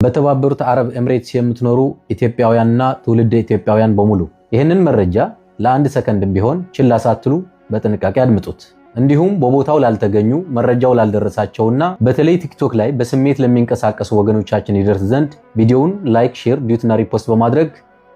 በተባበሩት አረብ ኤምሬትስ የምትኖሩ ኢትዮጵያውያንና ትውልደ ኢትዮጵያውያን በሙሉ፣ ይህንን መረጃ ለአንድ ሰከንድም ቢሆን ችላ ሳትሉ በጥንቃቄ አድምጡት። እንዲሁም በቦታው ላልተገኙ፣ መረጃው ላልደረሳቸውና በተለይ ቲክቶክ ላይ በስሜት ለሚንቀሳቀሱ ወገኖቻችን ይደርስ ዘንድ ቪዲዮውን like፣ share፣ duet ና repost በማድረግ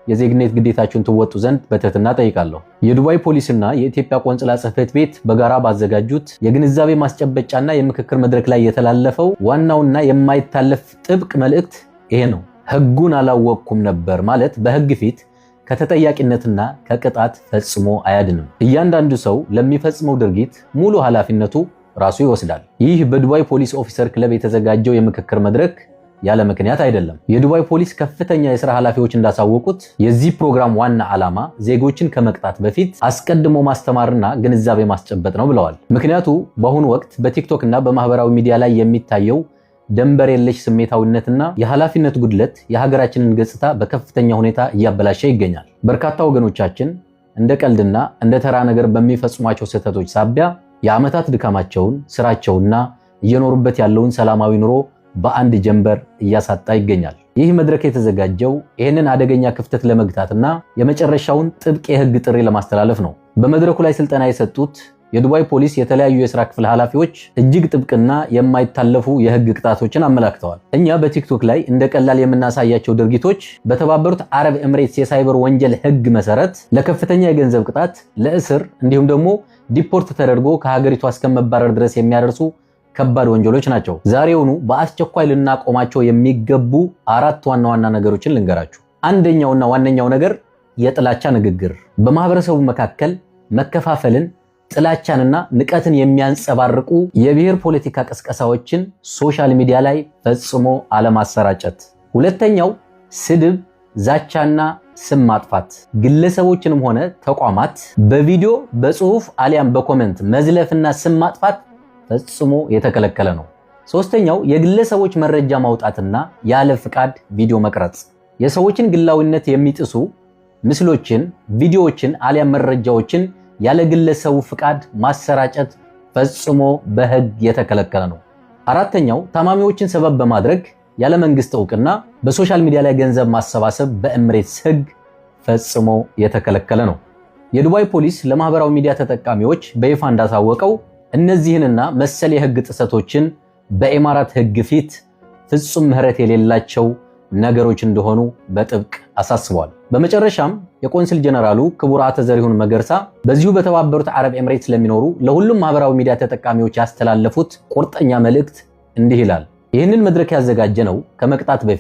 የዜግነት ግዴታችሁን ትወጡ ዘንድ በትህትና ጠይቃለሁ። የዱባይ ፖሊስና የኢትዮጵያ ቆንስላ ጽሕፈት ቤት በጋራ ባዘጋጁት የግንዛቤ ማስጨበጫና የምክክር መድረክ ላይ የተላለፈው ዋናውና የማይታለፍ ጥብቅ መልእክት ይሄ ነው። ሕጉን አላወቅኩም ነበር ማለት በሕግ ፊት ከተጠያቂነትና ከቅጣት ፈጽሞ አያድንም። እያንዳንዱ ሰው ለሚፈጽመው ድርጊት ሙሉ ኃላፊነቱ ራሱ ይወስዳል። ይህ በዱባይ ፖሊስ officer ክለብ የተዘጋጀው የምክክር መድረክ ያለ ምክንያት አይደለም። የዱባይ ፖሊስ ከፍተኛ የስራ ኃላፊዎች እንዳሳወቁት፣ የዚህ ፕሮግራም ዋና ዓላማ ዜጎችን ከመቅጣት በፊት አስቀድሞ ማስተማርና ግንዛቤ ማስጨበጥ ነው ብለዋል። ምክንያቱ በአሁኑ ወቅት በቲክቶክ እና በማህበራዊ ሚዲያ ላይ የሚታየው ደንበር የለሽ ስሜታዊነትና የኃላፊነት ጉድለት የሀገራችንን ገጽታ በከፍተኛ ሁኔታ እያበላሸ ይገኛል። በርካታ ወገኖቻችን እንደ ቀልድና እንደ ተራ ነገር በሚፈጽሟቸው ስህተቶች ሳቢያ የዓመታት ድካማቸውን፣ ስራቸውና እየኖሩበት ያለውን ሰላማዊ ኑሮ በአንድ ጀንበር እያሳጣ ይገኛል። ይህ መድረክ የተዘጋጀው ይህንን አደገኛ ክፍተት ለመግታትና የመጨረሻውን ጥብቅ የህግ ጥሪ ለማስተላለፍ ነው። በመድረኩ ላይ ስልጠና የሰጡት የዱባይ ፖሊስ የተለያዩ የስራ ክፍል ኃላፊዎች እጅግ ጥብቅና የማይታለፉ የህግ ቅጣቶችን አመላክተዋል። እኛ በቲክቶክ ላይ እንደ ቀላል የምናሳያቸው ድርጊቶች በተባበሩት አረብ ኤምሬትስ የሳይበር ወንጀል ህግ መሰረት ለከፍተኛ የገንዘብ ቅጣት፣ ለእስር እንዲሁም ደግሞ deport ተደርጎ ከሀገሪቷ እስከመባረር ድረስ የሚያደርሱ ከባድ ወንጀሎች ናቸው። ዛሬውኑ በአስቸኳይ ልናቆማቸው የሚገቡ አራት ዋና ዋና ነገሮችን ልንገራችሁ። አንደኛውና ዋነኛው ነገር የጥላቻ ንግግር፣ በማህበረሰቡ መካከል መከፋፈልን፣ ጥላቻንና ንቀትን የሚያንጸባርቁ የብሔር ፖለቲካ ቅስቀሳዎችን social media ላይ ፈጽሞ አለማሰራጨት። ሁለተኛው ስድብ፣ ዛቻና ስም ማጥፋት፣ ግለሰቦችንም ሆነ ተቋማት በቪዲዮ፣ በጽሁፍ አሊያም በ comment መዝለፍና ስም ማጥፋት ፈጽሞ የተከለከለ ነው። ሶስተኛው የግለሰቦች መረጃ ማውጣትና ያለ ፍቃድ ቪዲዮ መቅረጽ፣ የሰዎችን ግላዊነት የሚጥሱ ምስሎችን፣ ቪዲዮዎችን አሊያም መረጃዎችን ያለ ግለሰቡ ፍቃድ ማሰራጨት ፈጽሞ በሕግ የተከለከለ ነው። አራተኛው ታማሚዎችን ሰበብ በማድረግ ያለ መንግስት እውቅና በ social media ላይ ገንዘብ ማሰባሰብ በኤምሬትስ ሕግ ፈጽሞ የተከለከለ ነው። የዱባይ ፖሊስ ለማህበራዊ ሚዲያ ተጠቃሚዎች በይፋ እንዳሳወቀው፣ እነዚህንና መሰል የህግ ጥሰቶችን በኢማራት ህግ ፊት ፍጹም ምህረት የሌላቸው ነገሮች እንደሆኑ በጥብቅ አሳስበዋል። በመጨረሻም የቆንስል ጀነራሉ ክቡር አቶ ዘሪሁን መገርሳ በዚሁ በተባበሩት አረብ ኤምሬትስ ለሚኖሩ ለሁሉም ማህበራዊ ሚዲያ ተጠቃሚዎች ያስተላለፉት ቁርጠኛ መልእክት እንዲህ ይላል። ይህንን መድረክ ያዘጋጀነው ከመቅጣት በፊት